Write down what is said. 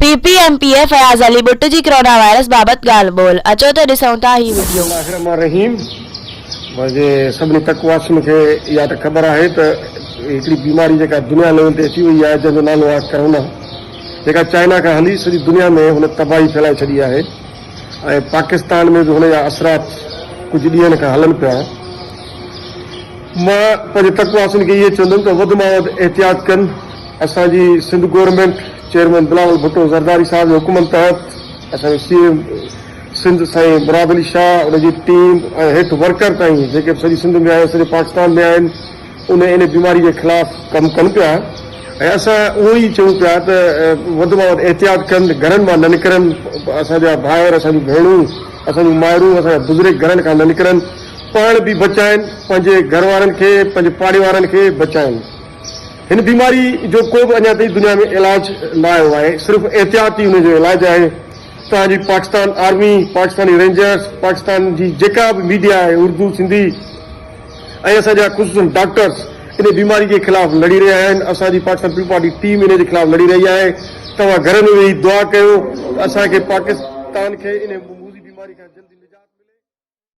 P P M P A Fayaz Ali Butt جي corona virus بابت ڳالهه ٻولهه، اچو ته ڏسون ٿا هي وڊيو. بسم الله الرحمٰن الرحيم منهنجي سڀني تڪ واسين کي اها ته خبر آهي ته هڪڙي بيماري جيڪا دنيا ليول تي اچي وئي آهي جنهن جو نالو آهي ڪرونا جيڪا چائنا کان هلي سڄي دنيا ۾ هن تباهي ڦهلائي ڇڏي آهي ۽ پاڪستان ۾ به هن جا اثرات ڪجهه ڏينهن کان هلن پيا. مان پنهنجي تڪ واسين کي اهي چوندم ته وڌ مان وڌ احتياط ڪن. اسان جي سنڌ گورنمينٽ چيئرمين بلاول ڀٽو زرداري صاحب جي حڪمن تحت اسان جو سي ايم سنڌ سائين مراد علي شاهه ان جي ٽيم ۽ هيٺ ورڪر تائين جيڪي به سڄي سنڌ ۾ آهن سڄي پاڪستان ۾ آهن ان ان بيماري جي خلاف ڪم ڪن پيا ۽ اسان اهو ئي چئون پيا ته وڌ مان وڌ احتياط ڪن گهرن مان نه نڪرن اسان جا ڀائر اسان جون ڀيڻون اسان جون مائرون اسان جا بزرگ گهرن کان نه نڪرن پاڻ به بچائن پنهنجي گهر وارن کي پنهنجي پاڙي وارن کي بچائن. هن بيماري جو ڪو به اڃا تائين دنيا ۾ علاج نه آيو آهي صرف احتياط ئي ان جو علاج آهي. توهان جي پاڪستان آرمي، پاڪستاني رينجرس، پاڪستان جي جيڪا به ميڊيا آهي اردو، سنڌي ۽ اسان جا خصوصن ڊاڪٽرس ان بيماري جي خلاف لڙي رهيا آهن اسان جي پاڪستان پيپلز پارٽي ٽيم ان جي خلاف لڙي رهي آهي توهان گهر ۾ ويهي دعا ڪيو ته اسان کي پاڪستان کي ان موذي بيماري کان جلدي.